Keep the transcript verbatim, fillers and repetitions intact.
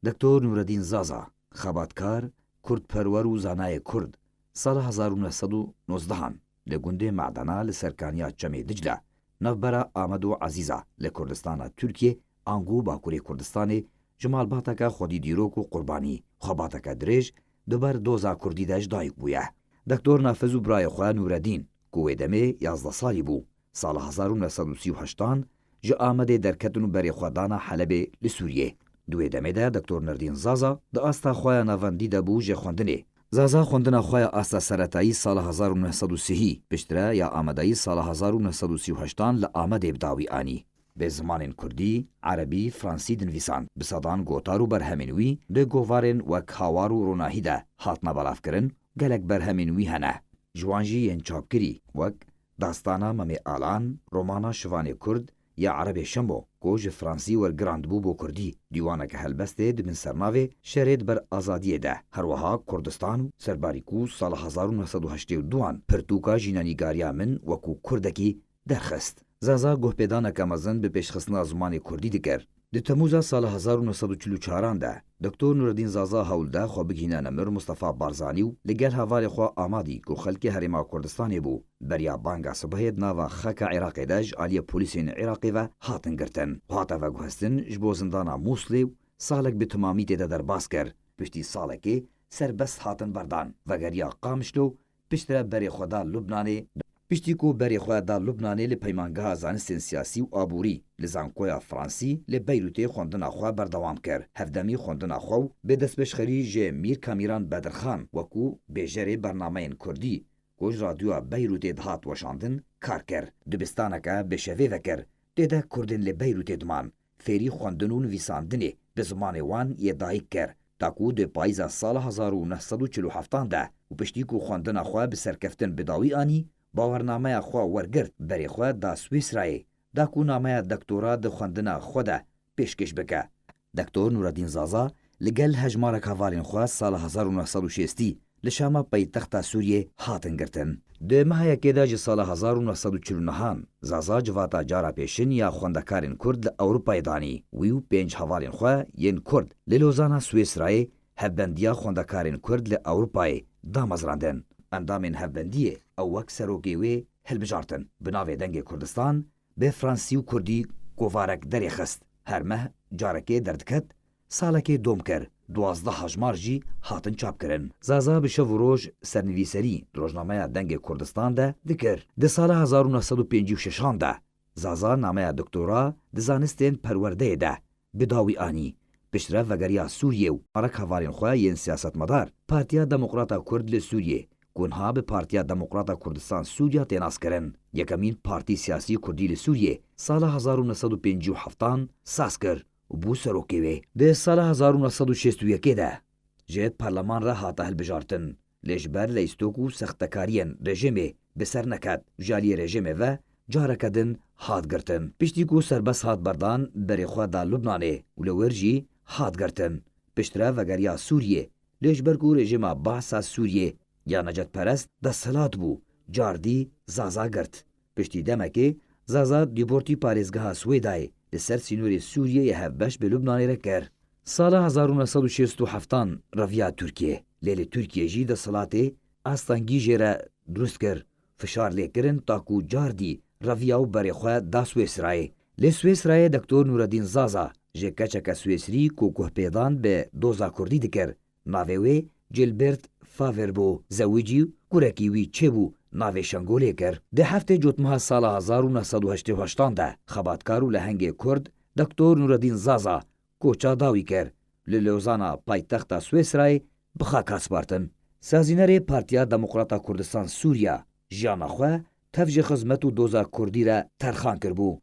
Doktor Nureddîn Zaza, xebatkar, kurdperwer û zanayê kurd, sala hezar û neh sed û nozdehan li gundê Medena li serkaniya Çemê Dicle, navbera Amed û Ezîza li Kurdistana Tirkiyê, ango Bakurê Kurdistanê, ji malbateke xwedî dîrok û qurbanî, xebateke dirêj di ber doza kurdî de ji dayik bûye. Doktor Nafiz û birayê xwe Nureddîn, ku wê demê yazdeh salî bû, sala hezar û neh sed û sî û heştan ji Amedê derketin û berê xwe dana Helebê li Sûriyê. Di wê demê de Doktor Nurdîn Zaza di asta xwe ya navendî de bû jê xwendinê. Zaza xwendina xwe ya asta seretayî sala hezar û neh sed û sihî, piştre ya amadayî sala hezar û neh sed û sî û heştan li Amedê bi dawî anî. Bi zimanên kurdî, erebî, fransî dinivîsand. Bi sedan gotar û berhemên wî di govarên wek Hawar û Ronahî de hatine belavkirin, gelek berhemên wî hene. Ji wan jî yên çapkirî, wek Dastana Memê Alan, romana Şivanê Kurd ya Erebê Şemo, ku ji fransî wergirandibû bo kurdî, dîwaneke helbestê di bin sernavê Şerê di ber azadiyê de, her wiha Kurdistan û Serbarî ku sala hezar û neh sed û heştê û duan pirtûka jînenîgariya min wekû kurdekî derxist. Zaza guhpêdaneke mezin bi pêşxistina zimanê kurdî dikir. Di Temûza sala hezar û neh sed û çil û çaran de, Doktor Nureddîn Zaza hewl da xwe bigihîne nemir Mustafa Barzanî û li gel hevalê xwe Amadî ku xelkê Herêma Kurdistanê bû, beriya banga sibehê di nava xaka Iraqê de ji aliyê polîsên Iraqê ve hatin girtin û hate veguhestin ji bo zindana Mûslê û salek bi timamî tê de derbas kir. Piştî salekê serbest hatin berdan. Vegeriya Qamişlo, piştre berê xwe da Lubnanê. Piştî ku berê xwe da Lubnanê, li Peymangeha Zanistên Siyasî û Aborî li Zankoya Fransî li Beyrûtê xwendina xwe berdewam kir. Hevdemî xwendina xwe û bi destpêşxerî ji Mîr Kamîran Bedirxan wekû bêjerê bernameyên kurdî ku ji Radyoya Beyrûtê dihat weşandin, kar kir. Dibistaneke bi şevê vekir. Tê de kurdên li Beyrûtê diman. Fêrî xwendin û nivîsandinê bi zimanê wan yê dayik kir, ta ku di payîza sala hezar û neh sed û çil û heftan de û piştî ku xwendina xwe bi serkeftin bi dawî anî, bawernameya xwe wergirt, berê xwe da Swîsrayê, da ku nameya doktora di xwendina xwe de pêşkêş bike. Doktor Nureddîn Zaza li gel hejmarek hevalên xwe sala hezar û neh sed û şêstî li Şama paytexta Sûriyê hatin girtin. Di meha yekê de ji sala hezar û neh sed û çil û nehan Zaza civata cara pêşin ya xwendekarên Kurd li Ewropayê danî. Wî û pênc hevalên xwe yên Kurd li Lozana Swêsrayê hevbendiya xwendekarên Kurd li Ewropayê damezrandin. Endamên hevbendiyê ew wek serokê wê hilbijartin. Bi navê Dengê Kurdistan bi fransî û kurdî govarek derêxist. Her meh carekê derdiket, salekê dom kir, duwazdeh hejmar jî hatin çapkirin. Zaza bi şev û roj sernivîserî di rojnameya Dengê Kurdistan de dikir. Di sala hezar û neh sed û pêncî û şeşan de Zaza nameya doktora di zanistên perwerdeyê de bi dawî anî. Piştre vegeriya Sûriyê û arek hevalên xwe yên siyasetmedar Partiya Demokrata Kurd li Sûriyê, ku niha bi Partiya Demokrata Kurdistan Sûriya tê naskirin, yekemîn partî siyasî kurdî li Sûriyê, sala hezar û neh sed û pêncî û heftan saz kir û bû serokê wê. Di sala hezar û neh sed û şêst û yekê de ji parleman re hate hilbijartin, lê ji ber leyîstok û sextekariyên rejîmê bi ser neket û ji aliyê rejîmê ve careke din hat girtin. Piştî ku serbest hat berdan, berê xwe da Lubnanê û li wir jî hat girtin. Piştre vegeriya Sûriyê, lê ji ber ku rejîma Baasa Sûriyê ya necetperest desthilat bû, car dî Zaza girt. Piştî demekê, Zaza dîbortî parêzgeha Swêdayê li ser sînorê Sûriyê yê hevbeş bi Lubnanê re kir. Sala hezar û neh sed û şêst û heftan reviya Tirkiyê, lê li Tirkiyê jî desthilatê astengî jê re dirust kir, fişar lê kirin ta ku car dî reviya û berê xwe da Swêsrayê. Lê Swêsrayê Doktor Nureddîn Zaza ji keçeke Swêsrî ku guhpêdan bi doza kurdî dikir, navê wê Gilbert Faver bû, zewicî û kurekî wî çêbû, navê Şengolê kir. Di heftê Cotmeha sala hezar û neh sed û heştê û heştan de xebatkar û lehengê Kurd Doktor Nureddîn Zaza koça dawî kir. Li Lozana paytexta Swêsrayê bi xaka spartin. Sazînerê Partiya Demokrata Kurdistan Sûriya jiyana xwe tev ji xizmet û doza kurdî re terxan kiribû.